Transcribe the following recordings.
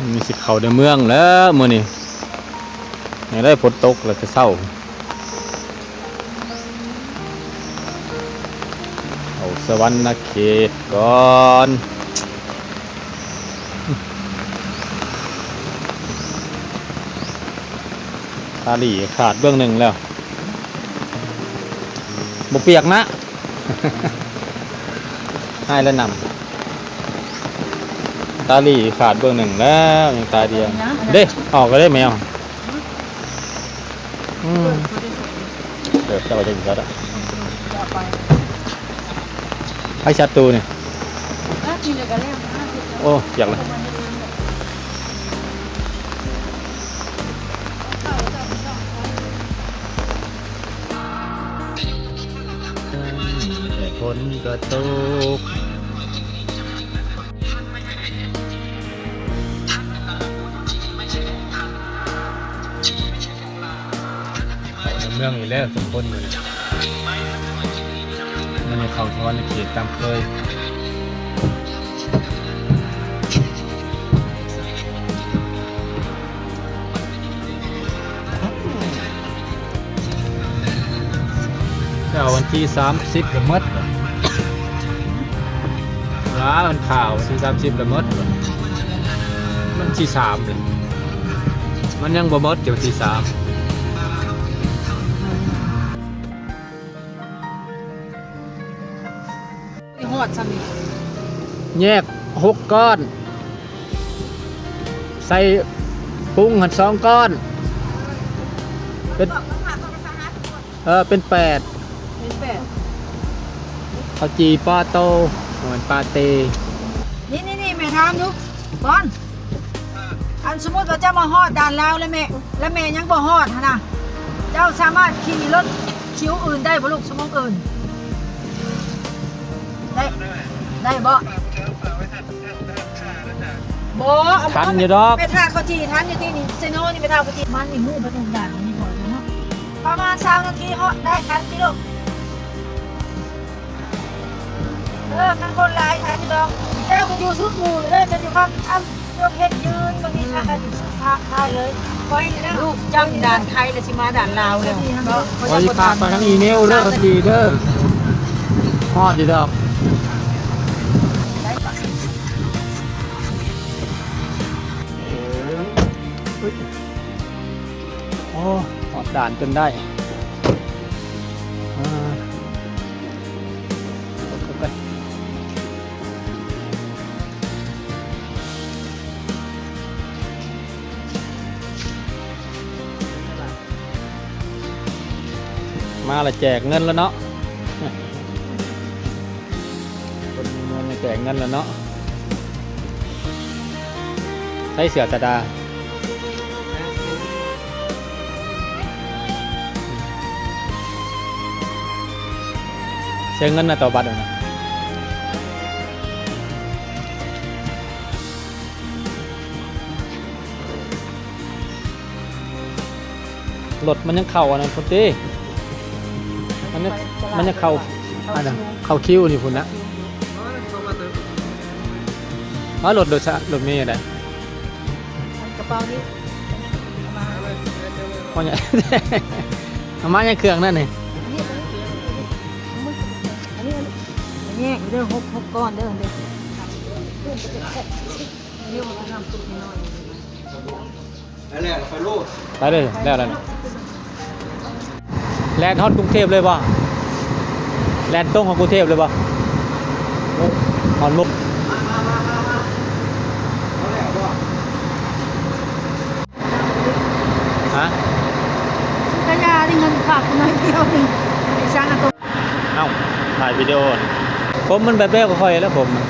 ນີ້ຊິເຂົ້າໃນເມືອງແລ້ວມື້ນີ້ ຍັງໄດ້ຝົນຕົກແລ້ວແຕ່ເຊົ້າ. ເຂົ້າສະຫວັນນະເຂດກ່ອນ. ຕາຫຼີຂາດເບື້ອງໜຶ່ງແລ້ວ. ບໍ່ປຽກນະ ໃຫ້ລະນຳ. ຕາຫຼີຂາດເບື້ອງໜຶ່ງແລ້ວ ຍັງຕາດຽວ. ເດ້ ອອກແລ້ວເດ້ແມວ. ອືມ ເກີດເຈົ້າຈັ່ງຊັ້ນ. ໃຜສັດຕູນີ້? ໂອ້ ຢາກລະ. ແຕ່ຝົນກໍຕົກ. ເຂົ້າໃນເມືອງອີກແລ້ວ ສົມພົນ ມື້ນີ້ ມື້ນີ້ເຂົ້າສະຫວັນນະເຂດຕາມເຄີຍ. ແລ້ວວັນທີສາມສິບລະໝົດ. ລາວມັນຂ່າວວັນທີສາມສິບລະໝົດ ວັນທີສາມລະ ມັນຍັງບໍ່ໝົດຢູ່ວັນທີສາມ. ຮອດຊ່ຳນີ້ ແຍກຫົກກ້ອນ ໃສ່ປຸງຫັ້ນສອງກ້ອນ ເປັນ ເອີ ເປັນແປດ ເປັນແປດ. ເຂົ້າຈີ່ປາໂຕ ບໍ່ແມ່ນປາເຕ. ນີ້ໆໆ ແມ່ຖາມຢູ່ ບອນ ອັນສົມມຸດວ່າເຈົ້າມາຮອດດ່ານລາວແລ້ວແມ່ ແລ້ວແມ່ຍັງບໍ່ຮອດຫັ້ນນະ ເຈົ້າສາມາດຂີ່ລົດຄິວອື່ນໄດ້ບໍ່ລູກ ຊົ່ວໂມງອື່ນ? ໄດ້ ໄດ້ບໍ່? ບໍ່ ທັນຢູ່ດອກ ໄປຖ້າເຂົາຈີ່ທັນຢູ່ທີ່ນີ້ ເຊໂນນີ້ໄປຖ້າເຂົາຈີ່ ມັນນີ້ຮູ້ໄປທຸກຢ່າງນີ້ບໍ່ເນາະ ປະມານຊາວນາທີເນາະ ໄດ້ທັນຢູ່ລູກ. ເອີ ຄັນຄົນຫຼາຍ ໃຜຊິດອກ ແຕ່ບໍ່ຢູ່ສຸດໝູ່ເດີ ຈະຢູ່ຄຳ ອຳ ຍົກເຮັດຢືນ ບໍ່ມີພາກັນຢູ່ສຸດທ້າຍເລີຍ. ຂ້ອຍລູກຈຳດ່ານໄທ ແລ້ວຊິມາດ່ານລາວແລ້ວເນາະ. ຂ້ອຍຊິພາໄປທາງອີເມວເດີ ດີເດີ ຮອດຢູ່ດອກ. ໂອ້ ຮອດດ່ານຈົນໄດ້. ອ່າ ມາລະແຈກເງິນລະເນາະ. ຄົນມີເງິນແຈກເງິນແລ້ວເນາະ. ໃສ່ເສື້ອຕາດາ ໃສ່ເງິນນະ ຕໍ່ບັດນະ. ລົດມັນຍັງເຂົ້າອັນນັ້ນພຸ້ນຕິ ມັນຍັງ ມັນຍັງເຂົ້າອັນນັ້ນ ເຂົ້າຄິວນີ້ພຸ້ນນະ. ວ່າລົດໂດຍສານ ລົດເມໄດ໋ ກະເປົານີ້ ເອົາມາ ເອົາມາຍັງເຄື່ອງນັ້ນນີ້ ອັນນີ້ ອັນນີ້ ອັນນີ້ແຍກເດີ ຫົກ ຫົກກ້ອນເດີ ເດີ ອັນນີ້ວ່ານ້ຳຊຸບນ້ອຍ. ໄປເລີຍ ແລ້ວແລ້ວ ແລ່ນຮອດກຸງເທບເລີຍບໍ່? ແລ່ນຕົງຮອດກຸງເທບເລີຍບໍ່? ຮອດມຸກ ຮະ? ກະຢາ ໄດ້ເງິນຝາກໜ້ອຍດຽວໜຶ່ງ ໄປສ້າງອັນໂຕ. ເອົ້າ ຖ່າຍວິດີໂອ ຜົມມັນແບບແບບຂ້ອຍແລ້ວ ຜົມມັນ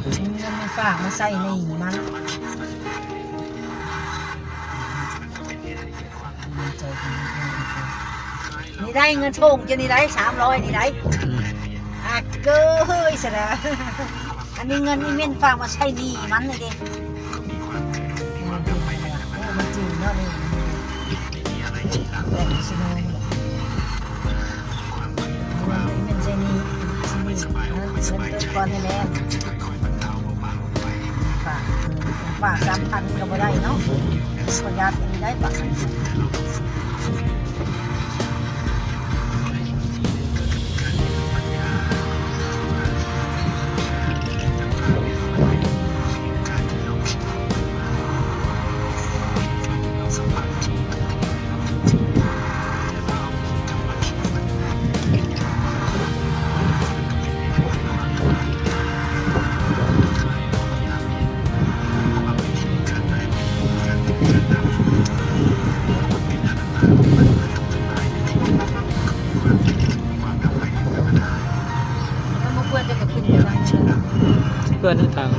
ເງິນມາຝາກມາໃສ່ໃນມັນ ນີ້ໄດ້ເງິນໂທງເຈົ້ານີ້ໄດ້ ສາມຮ້ອຍນີ້ໄດ້ ອືມ ອ່າ ເກີຍຊະນະ ອັນນີ້ເງິນອີ່ເມັນຝາກມາໃຊ້ໜີ້ມັນນີ້ເດ້. ໂອ້ ມັນຈິງເນາະນີ້ ແບບຊິໂນນີ້ ເງິນອີ່ເມັນໃຊ້ໜີ້ ເງິນເກີຍກ່ອນນີ້ແຫຼະ ຝາກ ຝາກສາມພັນກໍບໍ່ໄດ້ເນາະ ປະຢັດນີ້ໄດ້ປະ ເພື່ອນທາງ